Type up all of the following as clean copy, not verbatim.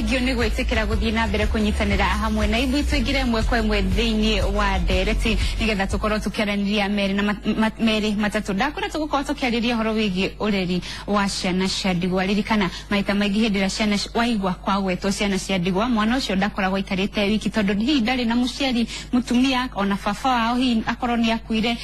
Thengiũ nĩ gwĩtĩkĩra gũthiĩ na mbere kũnyitanĩra hamwe na ithuĩ, tũingĩre ĩmwe kwa ĩmwe thĩinĩ wa ndereti nĩgetha tũkorwo tũkĩaranĩria merĩ na merĩ matatũ. Ndakwĩra tũgũkorwo tũkĩarĩria ũhoro wĩgiĩ ũreri wa ciana cia ndigwa. Ririkana maita maingĩ hĩndĩ ĩrĩa ciana waigua kwagwetwo ciana cia ndigwa, mwana ũcio ndakoragwo aikarĩte wiki, tondũ hihi ndarĩ na mũciari mũtumia, ona baba wao hihi akorwo nĩ akuire,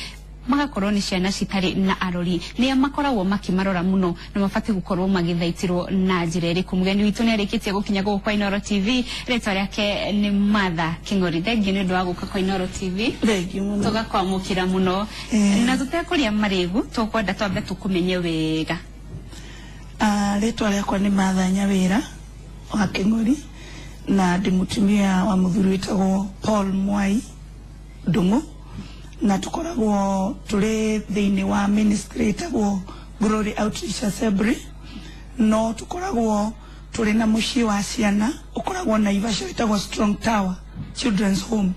magakorwo nĩ ciana citarĩ na arori. Nĩa makoragwo makĩmarora mũno na mabatiĩ gũkorwo magĩthaitirwo na njĩra ĩrĩkũ? Mũgeni witũ nĩ arĩkĩtie gũkinya gũkũ kwa Inooro TV. Rĩtwa rĩake nĩ Martha Kĩng'ori. Thengiũ nĩ ũndũ wa gũka kwa Inooro TV. Thengiũ mũno. Tũgakwamũkĩra mũno. Na tũtekũrĩa marĩgu, tũkwenda twambe tũkũmenye wega. Rĩtwa rĩakwa nĩ Martha Nyawĩra wa Kĩng'ori, na ndĩ mũtumia wa mũthuri wĩtagwo Paul Mwai Ndung'u, na tũkoragwo tũrĩ thĩinĩ wa ministry ĩtagwo Glory Outreach Assembly, no tũkoragwo tũrĩ na mũciĩ wa ciana ũkoragwo Naivasha wĩtagwo Strong Tower Children's Home.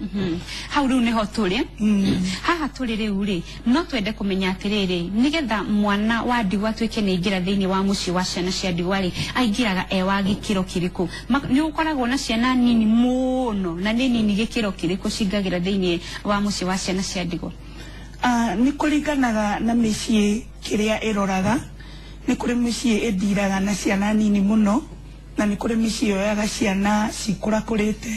Hau rĩu nĩho tũrĩ. Haha tũrĩ rĩu rĩ, no twende kũmenya atĩrĩrĩ, nĩgetha mwana wa ndigwa atuĩke nĩ aingĩra thĩinĩ wa mũciĩ wa ciana cia ndigwa rĩ, aingĩraga e wa gĩkĩro kĩrĩkũ? Nĩ gũkoragwo na ciana nini mũno, na nĩ nini gĩkĩro kĩrĩkũ cingagĩra thĩinĩ wa mũciĩ wa ciana cia ndigwa? Nĩ kũringanaga na mĩciĩ kĩrĩa ĩroraga. Nĩ kũrĩ mĩciĩ ĩndiraga na ciana nini mũno, na nĩ kũrĩ mĩciĩ yoyaga ciana cikũrakũrĩte,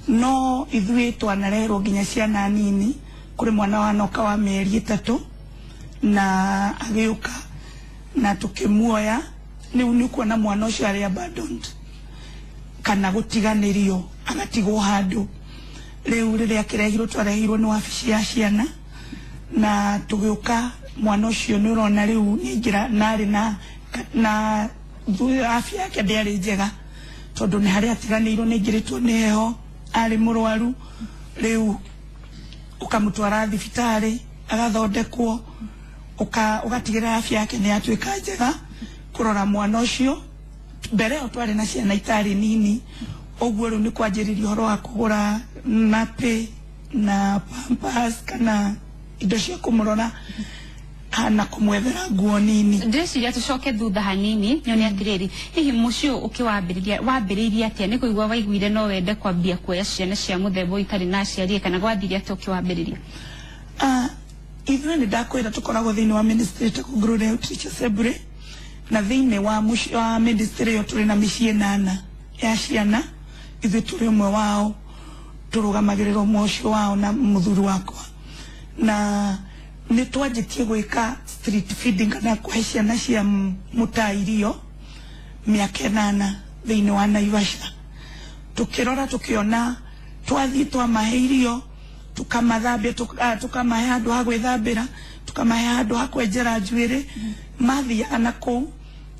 no ithuĩ twanareherwo nginya ciana nini. Kũrĩ mwana wanoka wa mĩeri 3 na agĩũka na tũkĩmuoya. Rĩu nĩ ũkuona mwana ũcio arĩ abandoned kana gũtiganĩrio, agatigwo handũ. Rĩu rĩrĩa kĩrehirwo, twarehirwo nĩ wabici ya ciana na tũgĩũka, mwana ũcio nĩ ũrona rĩu nĩ aingĩra na arĩ na afya yake ndĩarĩ njega, tondũ nĩ harĩa atiganĩirwo, nĩ aingĩrĩtwo nĩ heho, arĩ mũrwaru. Rĩu ũkamũtwara thibitarĩ agathondekwo, ũgatigĩrĩra afya yake nĩ yatuĩka njega. Kũrora mwana ũcio mbere ĩyo twarĩ na ciana itarĩ nini ũguo, rĩu nĩ kwanjĩrĩria ũhoro wa kũgũra nappy na pampers kana indo cia kũmũrora na kũmwethera nguo nini. Ndĩreciria tũcoke thutha hanini nyone atĩrĩrĩ, hihi mũciĩ ũyũ ũkĩwambĩrĩria wambĩrĩirie atĩa? Nĩ kũigua waiguire no wende kwambia kuoya ciana cia mũthemba ũyũ itarĩ na aciari, kana gwathire atĩa ũkĩwambĩrĩria? Ithuĩ nĩ ndakwĩra tũkoragwo thĩinĩ wa ministry ĩtagwo Glory Outreach Assembly, na thĩinĩ wa mũciĩ wa ministry ĩyo tũrĩ na mĩciĩ 8 ya ciana. Ithuĩ tũrĩ ũmwe wao, tũrũgamagĩrĩra ũmwe ũcio wao na mũthuri wakwa, na nĩ twanjĩtie gwĩka street feeding kana kũhe ciana cia mũtaa irio mĩaka 8 thĩinĩ wa Naivasha. Tukĩrora tũkĩona twathiĩ twamahe irio, tukamathambia, tukamahe handũ ha gwĩthambĩra, tukamahe handũ ha kwenjera njuĩrĩ, mathiaga na kũu,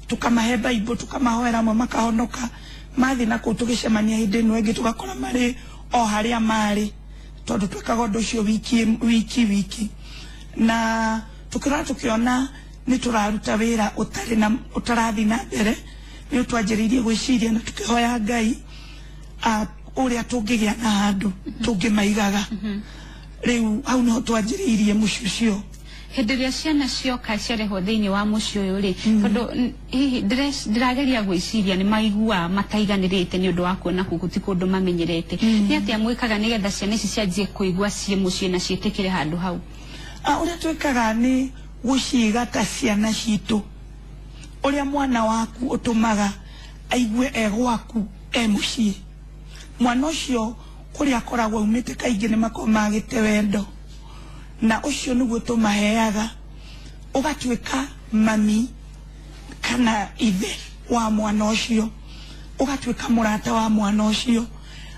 tukamahe Bible, tukamahoera, amwe makahonoka. Mathiĩ na kũu, tũgĩcemania hĩndĩ ĩno ĩngĩ, tũgakora marĩ o harĩa marĩ, tondũ twekaga ũndũ ũcio wiki wiki wiki. Na tukĩrora tũkĩona nĩ tũraruta wĩra ũtarĩ na ũtarathiĩ na mbere. Nĩ twanjĩrĩirie gwĩciria na tũkĩhoya Ngai ũrĩa tũngĩgĩa na handũ tũngĩmaigaga. Rĩu hau nĩho twanjĩrĩirie mũciĩ ũcio. Hĩndĩ ĩrĩa ciana cioka ciarehwo thĩinĩ wa mũciĩ ũyũ rĩ, tondũ hihi ndĩrageria gwĩciria nĩ maiguaga mataiganĩrĩte nĩ ũndũ wa kuona gũkũ ti kũndũ mamenyerete, nĩ atĩa mwĩkaga nĩgetha ciana ici cianjie kũigua ciĩ mũciĩ na ciĩtĩkĩre handũ hau? Ũrĩa twĩkaga nĩ gũciga ta ciana citũ. Ũrĩa mwana waku ũtũmaga aigue e gwaku, e mũciĩ, mwana ũcio kũrĩa akoragwo aumĩte kaingĩ nĩ makoragwo magĩte wendo, na ũcio nĩguo tũmaheaga. Ũgatuĩka mami kana ithe wa mwana ũcio, ũgatuĩka mũrata wa mwana ũcio,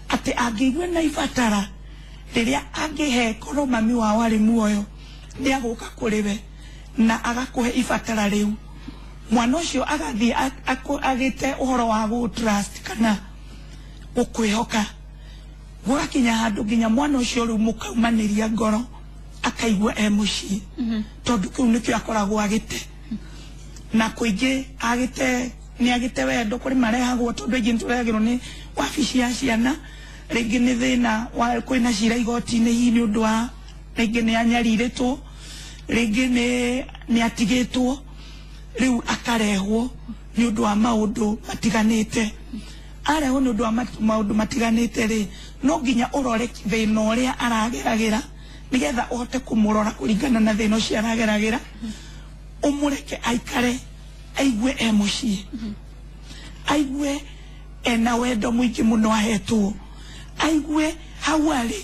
atĩ angĩigua na ibatara rĩrĩa angĩhe korwo mami wao arĩ muoyo, nĩ agũka kũrĩ we na agakũhe ibatara rĩu. Mwana ũcio agathiĩ agĩte ũhoro wa gũ trust kana gũkwĩhoka, gũgakinya handũ nginya mwana ũcio rĩu mũkaumanĩria ngoro, akaigua e mũciĩ, tondũ kĩu nĩkĩo akoragwo agĩte. Na kũingĩ agĩte nĩ agĩte wendo. Kũrĩ marehagwo, tondũ aingĩ nĩ tũrehagĩrwo nĩ wabici ya ciana, rĩngĩ nĩ thĩna wa kwĩna cira igoti-inĩ, hihi nĩ ũndũ wa rĩngĩ nĩ anyarirĩtwo, rĩngĩ nĩ atigĩtwo, rĩu akarehwo nĩ ũndũ wa maũndũ matiganĩte. Arehwo nĩ ũndũ wa maũndũ matiganĩte rĩ, no nginya ũrore thĩna ũrĩa arageragĩra nĩgetha ũhote kũmũrora kũringana na thĩna ũcio arageragĩra, ũmũreke aikare aigue e mũciĩ, aigue ena wendo mũingĩ mũno ahetwo, aigue hau arĩ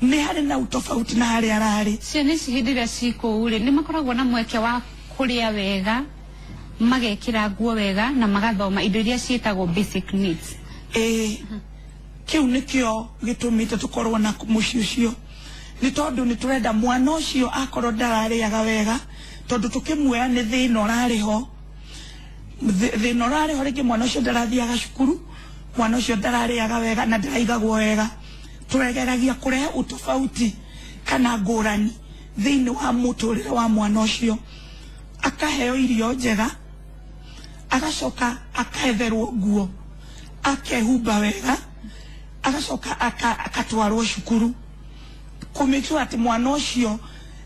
nĩ harĩ na utofauti na harĩa ararĩ. Ciana ici hĩndĩ ĩrĩa ci kũu rĩ, nĩ makoragwo na mweke wa kũrĩa wega, magekĩra nguo wega na magathoma indo iria ciĩtagwo basic needs? Ĩĩ, kĩu nĩkĩo gĩtũmĩte tũkorwo na mũciĩ ũcio, nĩ tondũ nĩ tũrenda mwana ũcio akorwo ndararĩaga wega, tondũ tũkĩmuoya nĩ thĩna ũrarĩ ho, thĩna ũrarĩ ho, rĩngĩ mwana ũcio ndarathiaga cukuru, mwana ũcio ndararĩaga wega na ndaraigagwo wega. Tũregeragia kũrehe utofauti kana ngũrani thĩinĩ wa mũtũrĩre wa mwana ũcio, akaheo irio njega, agacoka akaetherwo nguo, akehumba wega, agacoka akatwarwo cukuru, kũmĩtua atĩ mwana ũcio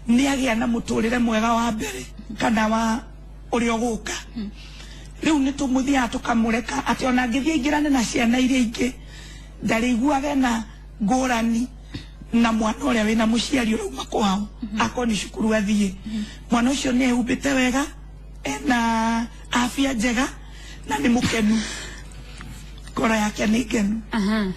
nĩ agĩa na mũtũrĩre mwega wa mbere kana wa ũrĩa ũgũka. Rĩu nĩ tũmũthiaga tũkamũreka atĩ ona angĩthiĩ aingĩrane na ciana iria ingĩ ndarĩiguaga na ngũrani na mwana ũrĩa wĩna mũciari ũrauma kwao, akorwo nĩ cukuru athiĩ. Mwana ũcio nĩ ehumbĩte wega, ena afya njega na nĩ mũkenu, ngoro yake nĩ ngenu.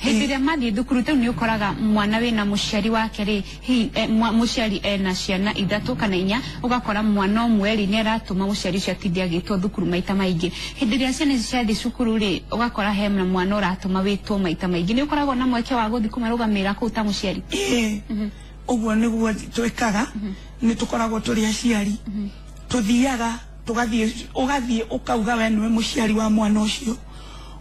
Hĩndĩ ĩrĩa mathiĩ thukuru tau nĩ ũkoraga mwana wĩna mũciari wake rĩ, hihi mũciari ena ciana 3 kana 4, ũgakora mwana ũmwe rĩ nĩ aratũma mũciari ũcio atinde agĩtwo thukuru maita maingĩ. Hĩndĩ ĩrĩa ciana ici ciathiĩ cukuru rĩ, ũgakora he na mwana ũratũma wĩtwo maita maingĩ, nĩ ũkoragwo na mweke wa gũthiĩ kũmarũgamĩrĩra kũu ta mũciari? Ĩĩ, ũguo nĩguo twĩkaga, nĩ tũkoragwo tũrĩ aciari, tũthiaga tũgathiĩ, ũgathiĩ ũkauga we nĩwe mũciari wa mwana ũcio,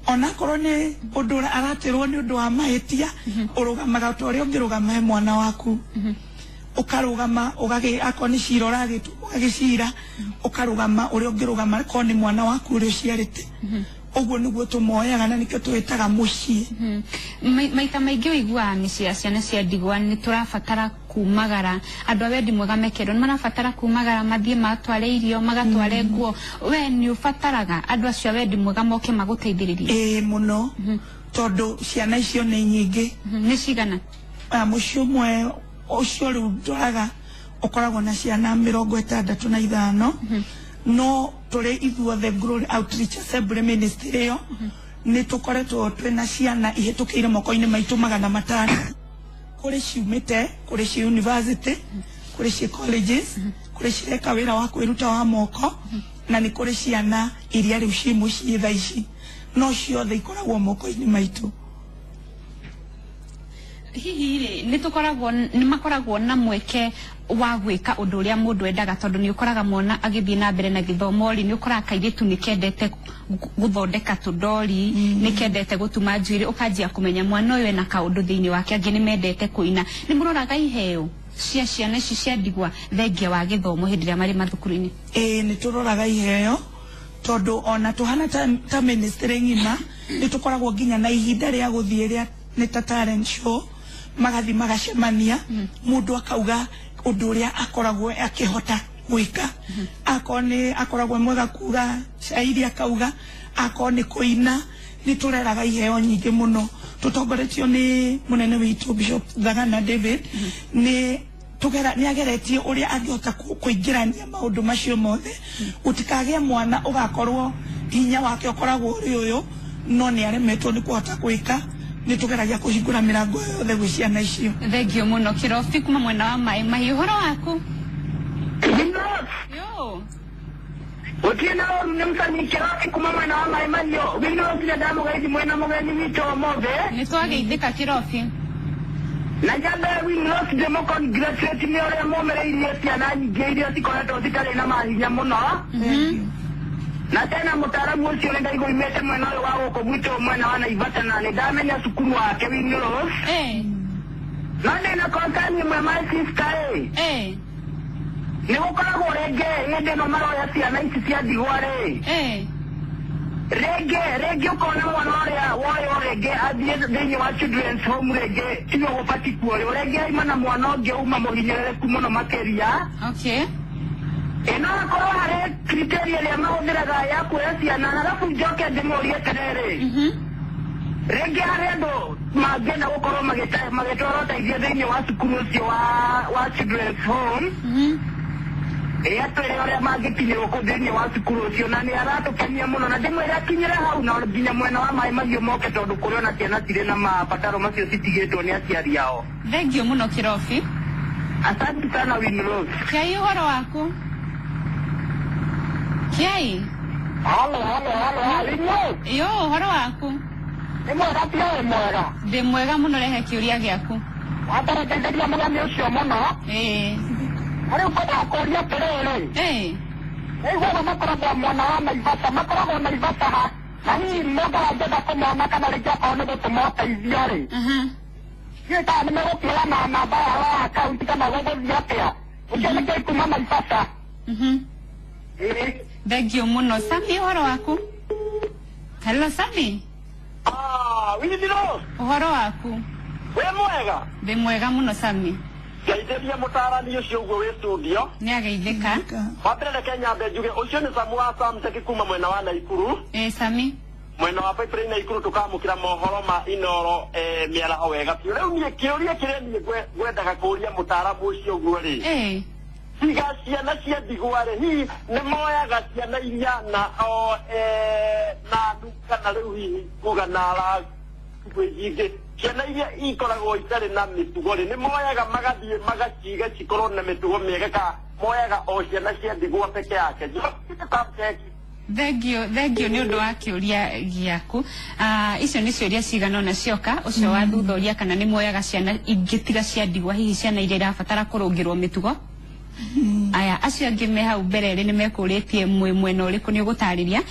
onakorwo nĩ ũndũ aratĩrwo nĩ ũndũ wa mahĩtia, ũrũgamaga ta ũrĩa ũngĩrũgama he mwana waku, ũkarũgama ũgagĩ, akorwo nĩ cira ũragĩtwo ũgagĩcira, ũkarũgama ũrĩa ũngĩrũgama akorwo nĩ mwana waku ũrĩa ũciarĩte. Ũguo nĩguo tũmoyaga na nĩkĩo twĩtaga mũciĩ. Maita maingĩ ũiguaga mĩciĩ ya ciana cia ndigwa nĩ tũrabatara kumagara, andũ a wendi mwega mekerwo nĩ marabatara kumagara mathiĩ matware irio, magatware nguo. We nĩ ũbataraga andũ acio a wendi mwega moke magũteithĩrĩrie? Ĩĩ mũno, tondũ ciana icio nĩ nyingĩ. Nĩ cigana? Mũciĩ ũmwe ũcio rĩu ndoraga ũkoragwo na ciana 65, no tũrĩ ithuothe Glory Outreach Assembly Ministry ĩyo nĩ tũkoretwo twĩna ciana ihĩtũkĩire moko-inĩ maitũ 500, kũrĩ ciumĩte, kũrĩ ci university, kũrĩ ci colleges, kũrĩ cireka wĩra wa kwĩruta wa moko, na nĩ kũrĩ ciana iria rĩu ci mũciĩ thaa ici, no ciothe ikoragwo moko-inĩ maitũ. Hihi rĩ, nĩ tũkoragwo, nĩ makoragwo na mweke wa gwĩka ũndũ ũrĩa mũndũ endaga, tondũ nĩ ũkoraga mwana agĩthiĩ na mbere na gĩthomo rĩ, nĩ ũkoraga kairĩtu nĩ kendete gũthondeka tũndori, nĩ kendete gũtuma njuĩrĩ, ũkanjia kũmenya mwana ũyũ ena kaũndũ thĩinĩ wake, angĩ nĩ mendete kũina. Nĩ mũroraga iheo cia ciana ici cia ndigwa thengia wa gĩthomo hĩndĩ ĩrĩa marĩ mathukuru-inĩ? Ĩĩ, nĩ tũroraga iheo, tondũ ona tũhana ta ministry ng'ima nĩ tũkoragwo nginya na ihinda rĩa gũthiĩ rĩa nĩ ta talent show, magathi magacemania, mũndũ akauga ũndũ ũrĩa akoragwo akĩhota gwĩka, akorwo nĩ akoragwo mwega kuga shairi akauga, akorwo nĩ kũina. Nĩ tũreraga iheo nyingĩ mũno tũtongoretio nĩ mũnene witũ Bishop Thagana David, nĩ tũgera nĩ ageretie ũrĩa angĩhota kũingĩrania maũndũ macio mothe, gũtikagĩe mwana ũgakorwo hinya wake ũkoragwo ũrĩ ũyũ no nĩ aremetwo nĩ kũhota gwĩka. Nĩ tũgeragia kũhingũra mĩrango yothe gwĩ ciana icio. Thengio mũno Kĩrobi kuma mwena wa Maĩ Mahiũ. Ũhoro waku? Yo. Gũtirĩ na ũru, nĩ mũcani Kĩrobi kuma mwena wa Maĩ Mahiũ. Wĩna ũkire ndamũgeithia mwena mũgeni witũ ũmũthĩ. Nĩ twageithĩka Kĩrobi. Na nyambe Winrose ndĩmũ-congratulate nĩ ũrĩa mũmĩrĩirie ciana nyingĩ iria cikoretwo citarĩ na mahinya mũno. Na tena mũtaaramu ũcio nĩ ndaigua oimĩte mwena ũyũ wa gũkũ gwitũ mwena wa Naivasha, na nĩ ndamenya cukuru wake Winrose. No ndĩna concern ĩmwe my sister ĩ. Nĩ gũkoragwo rĩngĩ hĩndĩ ĩno maroya ciana ici cia ndigwa rĩ. Rĩngĩ ũkona mwana ũrĩa woywo rĩngĩ athiĩ thĩinĩ wa children's home rĩngĩ tiwe ũbatiĩ kuoywo, rĩngĩ aima na mwana ũngĩ uma mũhinyĩrĩrĩku mũno makĩria. Ĩno akorwo harĩ criteria ĩrĩa mahũthĩraga ya kuoya ciana. Arabu njoke ndĩmũrie atĩrĩrĩ, Rĩngĩ harĩ andũ mangĩenda gũkorwo magĩtwara ũteithio thĩinĩ wa cukuru ũcio wa Children's Home. Ĩ atwĩre ũrĩa mangĩkinyĩrwo kũu thĩinĩ wa cukuru ũcio, na nĩ aratũkenia mũno, na ndĩmwĩre akinyĩre hau na nginya mwena wa maĩ mahiũ moke, tondũ kũrĩ ona ciana cirĩ na mabataro macio citigĩtwo nĩ aciari ao. Thengio mũno Kĩrobi. Asante sana Winrose. Kiai, ũhoro waku Kiai? Halo, halo, halo, Winrose. Yo, ũhoro waku? Nĩ mwega, tiga wĩ mwega? Ndĩ mwega mũno, rehe kĩũria gĩaku. Wambere ndetheria mũgeni ũcio mũno. Rĩu ngwendaga kũũria atĩrĩrĩ, nĩiguaga makoragwo mwena wa Naivasha, makoragwo Naivasha ha? Na hihi mũndũ angĩenda kũmona kana rĩngĩ akorwo nĩ gũtũma ũteithio rĩ, ndiũĩ kana nĩ megũkĩheana namba yao ya akaunti kana gũgũthiĩ atĩa? Ũcio nĩkĩo kuma Naivasha. Ĩĩ. Thengio mũno. Sami, ũhoro waku? Hello Sami. Ah, Winiro, ũhoro waku? Wĩ mwega? Ndĩ mwega mũno Sami. Ngeithĩria mũtarani ũcio ũguo wĩ studio. Nĩ ageithĩka. Wa mbere reke nyambe njuge ũcio nĩ Samu wa Samtech kuma mwena wa Naikuru. Ĩ Sami. Mwena wa Pipeline Naikuru tũkamũkĩra mohoro ma Inoro mĩaraho wega biũ. Rĩu niĩ kĩũria kĩrĩa niĩ ngwendaga kũũria mũtaaramu ũcio ũguo rĩ, tiga ciana cia ndigwa rĩ, hihi nĩ moyaga ciana iria na o nanu kana rĩu hihi kuga na nyingĩ, ciana iria ikoragwo itarĩ na mĩtugo rĩ, nĩ moyaga magathiĩ magaciga cikorwo na mĩtugo mĩega, kana moyaga o ciana cia ndigwa peke yake? Thengio, thengio nĩ ũndũ wa kĩũria gĩaku. Icio nĩ ciũria cigana ũna cioka. Ũcio wa thutha ũria kana nĩ moyaga ciana ingĩ tiga cia ndigwa, hihi ciana iria irabatara kũrũngĩrwo mĩtugo. Aya acio angĩ me hau mbere rĩ, nĩ mekũrĩtie mwĩ mwena ũrĩkũ, nĩ ũgũtarĩria,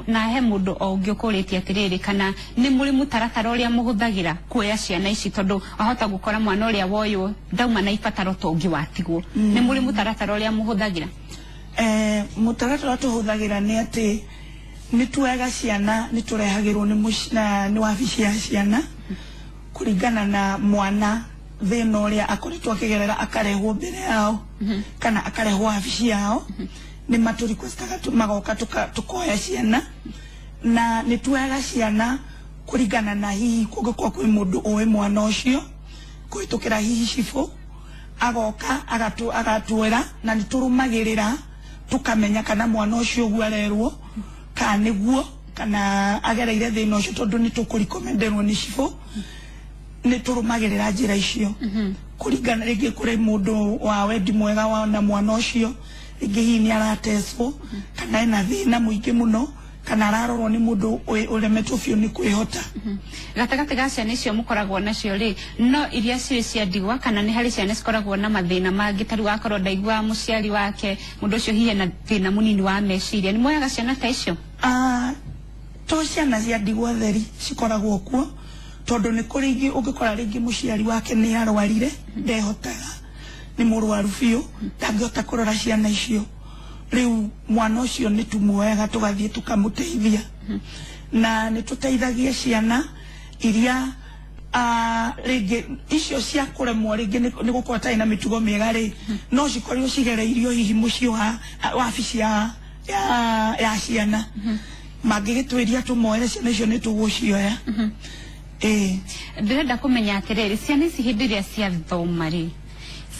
na he mũndũ o ũngĩ ũkũrĩtie atĩrĩrĩ, kana nĩ mũrĩ mũtaratara ũrĩa mũhũthagĩra kuoya ciana ici, tondũ wahota gũkora mwana ũrĩa woywo ndauma na ibataro ta ũngĩ watigwo. Nĩ mũrĩ mũtaratara ũrĩa mũhũthagĩra? Mũtaratara tũhũthagĩra nĩ atĩ nĩ tuoyaga ciana, nĩ tũrehagĩrwo nĩ wabici ya ciana kũringana na mwana thĩna ũrĩa akoretwo akĩgerera, akarehwo mbere yao kana akarehwo wabici yao. Nĩ matũ requestaga, magoka tukoya ciana, na nĩ tuoyaga ciana kũringana na hihi kũngĩkorwo kwĩ mũndũ ũĩ mwana ũcio kũhĩtũkĩra hihi cibũ, agoka agatwĩra, na nĩ tũrũmagĩrĩra tukamenya kana mwana ũcio ũguo arerwo kana nĩguo, kana agereire thĩna ũcio, tondũ nĩ tũkũrikomenderwo nĩ cibũ. Nĩ tũrũmagĩrĩra njĩra icio kũringana rĩngĩ kũrĩ mũndũ wa wendi mwega wa na mwana ũcio, rĩngĩ hihi nĩ aratecwo kana ena thĩna mũingĩ mũno, kana ararorwo nĩ mũndũ ũremetwo biũ nĩ kwĩhota. Gatagatĩ ga ciana icio mũkoragwo nacio rĩ, no iria cirĩ cia ndigwa kana nĩ harĩ ciana cikoragwo na mathĩna mangĩ, ta rĩu akorwo ndaiguaga mũciari wake, mũndũ ũcio hihi ena thĩna mũnini wa meciria, nĩ moyaga ciana ta icio? To ciana cia ndigwa theri cikoragwo kuo, tondũ nĩ kũrĩ ingĩ ũngĩkora rĩngĩ mũciari wake nĩ arwarire, ndehotaga, nĩ mũrwaru biũ, ndangĩhota kũrora ciana icio. Rĩu mwana ũcio nĩ tumuoyaga tũgathiĩ tũkamũteithia, na nĩ tũteithagia ciana iria rĩngĩ icio cia kũremwo rĩngĩ nĩ gũkorwo atarĩ na mĩtugo mĩega rĩ, no cikorirwo cigereirio hihi mũciĩ wa wabici ya ciana, mangĩgĩtwĩria tũmoere ciana icio nĩ tũgũcioya. Ndĩrenda kũmenya atĩrĩrĩ, ciana ici hĩndĩ ĩrĩa ciathoma rĩ,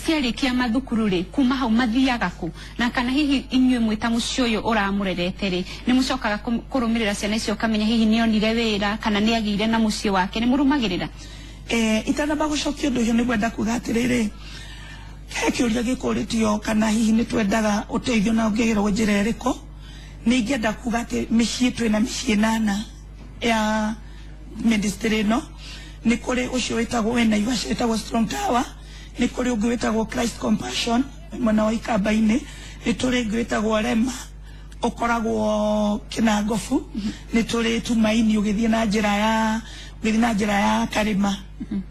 ciarĩkia mathukuru rĩ, kuma hau mathiaga kũ? Na kana hihi inyuĩ mwĩ ta mũciĩ ũyũ ũramũrerete rĩ, nĩ mũcokaga kũrũmĩrĩra ciana icio ũkamenya hihi nĩ onire wĩra kana nĩ agĩire na mũciĩ wake, nĩ mũrũmagĩrĩra? Itanamba gũcokia ũndũ ũcio, nĩ ngwenda kuga atĩrĩrĩ, he kĩũria gĩkũrĩtio kana hihi nĩ twendaga ũteithio na ũngĩgerwo njĩra ĩrĩkũ. Nĩ ingĩenda kuga atĩ mĩciĩ twĩna mĩciĩ 8 ya ministry ĩno. Nĩ kũrĩ ũcio wĩtagwo wĩ Naivasha wĩtagwo Strong Tower, nĩ kũrĩ ũngĩ wĩtagwo Christ Compassion mwena wa Ikamba-inĩ, nĩ tũrĩ ũngĩ wĩtagwo Rema ũkoragwo Kinangofu, nĩ tũrĩ Tumaini ũgĩthiĩ na njĩra ya Karima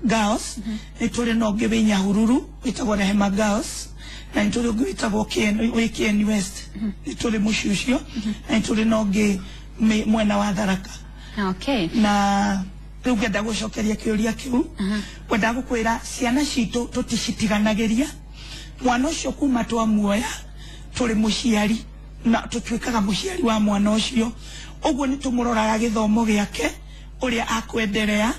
Girls, nĩ tũrĩ na ũngĩ wĩ Nyahururu wĩtagwo Rehema Girls, na nĩ tũrĩ ũngĩ wĩtagwo wĩ Kieni West, nĩ tũrĩ mũciĩ ũcio, na nĩ tũrĩ na ũngĩ mwena wa Tharaka. Na rĩu ngenda gũcokeria kĩũria kĩu, ngwendaga gũkwĩra ciana citũ tũticitiganagĩria. Mwana ũcio kuma twamuoya tũrĩ mũciari na tũtuĩkaga mũciari wa mwana ũcio, ũguo nĩ tũmũroraga gĩthomo gĩake, ũrĩa akwenderea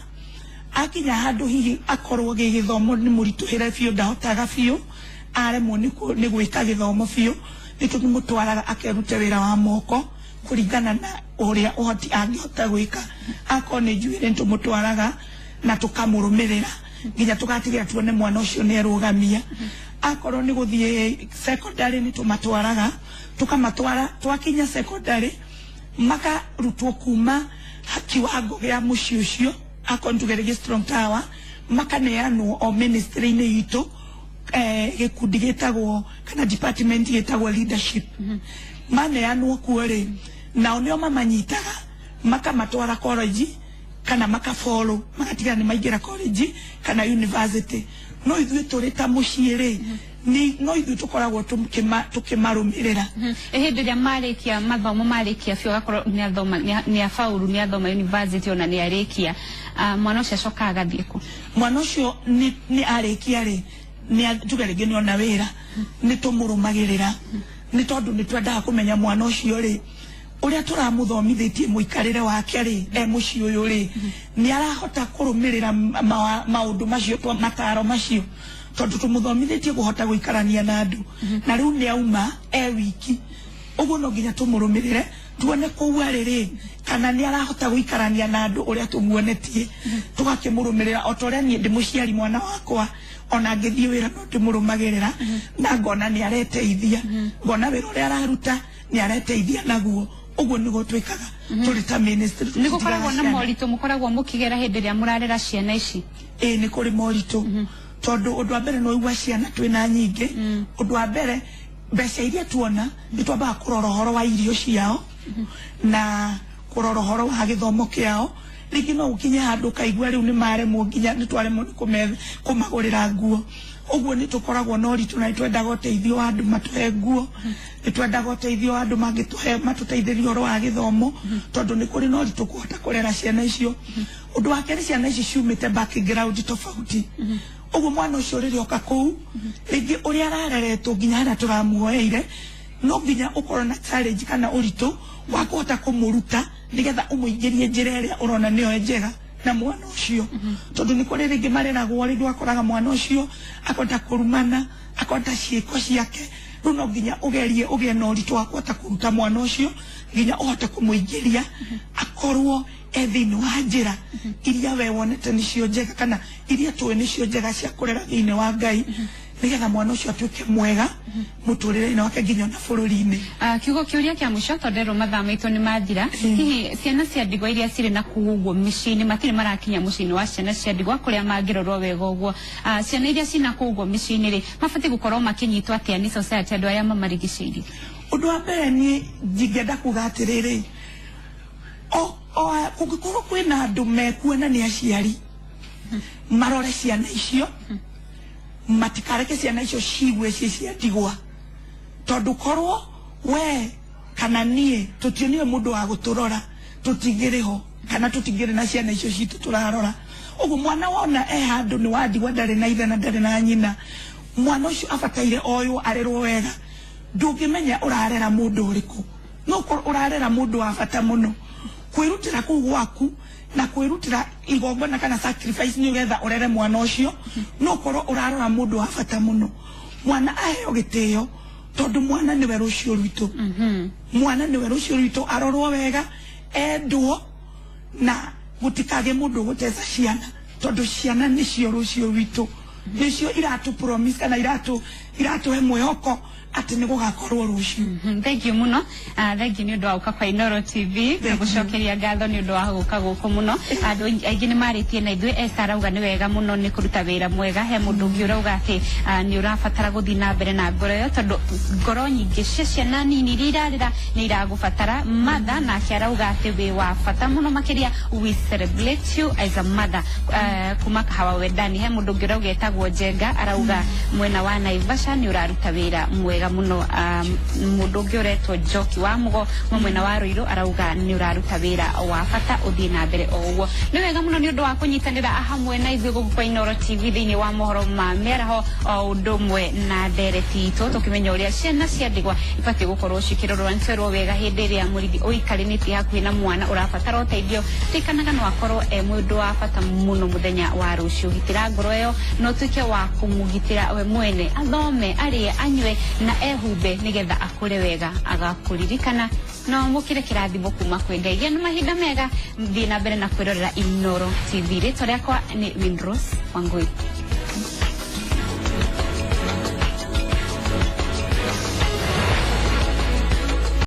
akinya handũ hihi akorwo gĩgĩthomo nĩ mũritũhĩre biũ ndahotaga biũ aremwo nĩ gwĩka gĩthomo biũ nĩ tũmũtwaraga akerute wĩra wa moko kũringana na ũrĩa ũhoti angĩhota gwĩka akorwo nĩ njuĩrĩ nĩ tũmũtwaraga na tũkamũrũmĩrĩra nginya tũgatigĩra tuone mwana ũcio nĩ erũgamia akorwo nĩ gũthiĩ secondary nĩ tũmatwaraga tũkamatwara twakinya secondary makarutwo kuma kiwango gĩa mũciĩ ũcio akorwo tuge rĩngĩ Strong Tower makaneanwo o ministry-inĩ itũ gĩkundi gĩtagwo kana department gĩtagwo leadership maneanwo kuo rĩ nao nĩo mamanyitaga makamatwara college kana makafollow magatiga nĩ maingĩra college kana university no ithuĩ tũrĩ ta mũciĩ rĩ no ithuĩ tũkoragwo tũkĩmarũmĩrĩra hĩndĩ ĩrĩa marĩkia mathomo marĩkia biũ agakorwo nĩathoma nĩafaulu nĩathoma university ona nĩarĩkia mwana ũcio acokaga agathiĩ kũ mwana ũcio nĩ arĩkia rĩ nĩ tuge rĩngĩ nĩona wĩra nĩ tũmũrũmagĩrĩra nĩ tondũ nĩ twendaga kũmenya mwana ũcio rĩ ũrĩa tũramũthomithĩtie mũikarĩre wake rĩ e mũciĩ ũyũ rĩ nĩ arahota kũrũmĩrĩra maũndũ macio mataro macio tondũ tũmũthomithĩtie kũhota gũikarania na andũ na rĩu nĩ auma e wiki ũguo no nginya tũmũrũmĩrĩre tuone kũu arĩ rĩ kana nĩ arahota gũikarania na andũ ũrĩa tũmuonetie tũgakĩmũrũmĩrĩra o ta ũrĩa niĩ ndĩ mũciari mwana wakwa ona ngĩthiĩ wĩra no ndĩmũrũmagĩrĩra na ngona nĩ areteithia ngona wĩra ũrĩa araruta nĩ areteithia naguo ũguo nĩguo twĩkaga tũrĩ ta ministry nĩ gũkoragwo na moritũ mũkoragwo mũkĩgera hĩndĩ ĩrĩa mũrarera ciana ici ĩĩ nĩ kũrĩ moritũ tondũ ũndũ wa mbere no ũigua ciana twĩna nyingĩ ũndũ wa mbere mbeca iria tuona nĩ twambaga kũrora ũhoro wa irio ciao na kũrora ũhoro wa gĩthomo kĩao rĩngĩ no ũkinye handũ ũkaigua rĩu nĩ maremwo nginya nĩ twaremwo nĩ kũmagũrĩra nguo ũguo nĩ tũkoragwo na ũritũ na nĩ twendaga ũteithio wa andũ matũhe nguo nĩ twendaga ũteithio wa andũ mangĩtũhe matũteithĩrie ũhoro wa gĩthomo tondũ nĩ kũrĩ na ũritũ kũhota kũrera ciana icio ũndũ wa kerĩ ciana ici ciumĩte background tofauti ũguo mwana ũcio rĩrĩa oka kũu rĩngĩ ũrĩa arareretwo nginya harĩa tũramuoeire no nginya ũkorwo na challenge kana ũritũ wa kũhota kũmũruta nĩgetha ũmũingĩrie njĩra ĩrĩa ũrona nĩyo njega na mwana ũcio tondũ nĩ kũrĩ rĩngĩ mareragwo rĩngĩ wakoraga mwana ũcio akonda kũrumana akonda ciĩko ciake rĩu no nginya ũgerie ũgĩe na ũritũ wa kũhota kũruta mwana ũcio nginya ũhote kũmũingĩria akorwo e thĩinĩ wa njĩra iria we wonete nĩcio njega kana iria tũĩ nĩcio njega cia kũrera thĩinĩ wa Ngai nĩgetha mwana ũcio atuĩke mwega mũtũrĩre-inĩ wake nginya ona bũrũri-inĩ kiugo kĩũria kĩa mũico tondũ nderwo mathaa maitũ nĩ mathira hihi ciana cia ndigwa iria cirĩ na kũu ũguo mĩciĩ-inĩ matirĩ marakinya mũciĩ-inĩ wa ciana cia ndigwa kũrĩa mangĩrorwo wega ũguo ciana iria cina kũu ũguo mĩciĩ-inĩ rĩ mabatiĩ gũkorwo makĩnyitwo atĩa nĩ society andũ arĩa mamarigicĩirie ũndũ wa mbere niĩ njingĩenda kuga atĩrĩrĩ kũngĩkorwo kwĩna andũ mekuona nĩ aciari marore ciana icio matikareke ciana icio ciigue ciĩ cia ndigwa tondũ korwo we kana niĩ tũtionire mũndũ wa gũtũrora tũtingĩrĩ ho kana tũtingĩrĩ na ciana icio citũ tũrarora ũguo mwana wona e handũ nĩ wa ndigwa ndarĩ na ithe na ndarĩ na nyina mwana ũcio abataire oywo arerwo wega ndũngĩmenya ũrarera mũndũ ũrĩkũ no ũkorwo ũrarera mũndũ wa bata mũno kwĩrutĩra kũu gwaku na kwĩrutĩra igongona kana sacrifice nĩgetha ũrere mwana ũcio no ũkorwo ũrarora mũndũ wa bata mũno mwana aheo gĩtĩo tondũ mwana nĩwe rũciũ rwitũ mwana nĩwe rũciũ rwitũ arorwo wega endwo na gũtikagĩe mũndũ ũgũteca ciana tondũ ciana nĩcio rũciũ rwitũ nĩcio iratũ promise kana iratũhe mwĩhoko atĩ nĩ gũgakorwo rũciũ Thank you mũno thank you nĩ ũndũ wa gũka kwa Inooro TV gũcokeria ngatho nĩ ũndũ wa gũka gũkũ mũno andũ aingĩ nĩ marĩtie na ithuĩ Esther arauga nĩ wega mũno nĩ kũruta wĩra mwega he mũndũ ũngĩ ũrauga atĩ nĩ ũrabatara gũthiĩ na mbere na ngoro ĩyo tondũ ngoro nyingĩ cia ciana nini iria irarĩra nĩ iragũbatara mother nake arauga atĩ wĩ wa bata mũno makĩria we celebrate you as a mother kuma Kahawa Wendani he mũndũ ũngĩ ũrauga etagwo wĩtagwo Njenga arauga mwena wa Naivasha nĩ ũraruta wĩra mwega mũno. Mũndũ ũngĩ ũretwo Njoki wa Mũgo wa mwena wa Ruiru arauga nĩ ũraruta wĩra wa bata, ũthiĩ na mbere o ũguo. Nĩ wega mũno nĩ ũndũ wa kũnyitanĩra hamwe na ithuĩ gũkũ kwa Inooro TV thĩinĩ wa mohoro ma mĩaraho o ũndũ ũmwe na ndereti itũ, tũkĩmenya ũrĩa ciana cia ndigwa ibatiĩ gũkorwo cikĩrorwo. Nĩtwerwo wega hĩndĩ ĩrĩa mũrĩithi ũikaranĩtie hakuhĩ na mwana ũrabatara ũteithio, ririkanaga no akorwo e mũndũ wa bata mũno mũthenya wa rũciũ. Gitĩra ngoro ĩyo na ũtuĩke wa kũmũgitĩra we mwene, athome, arĩe, anyue na ehumbe nĩgetha akũre wega agakũririkana na wamũkĩre kĩrathimo kuma kwĩ Ngai. Gĩa na mahinda mega, thiĩ na mbere na kwĩrorera Inooro TV. Rĩtwa rĩakwa nĩ Winrose Wangui.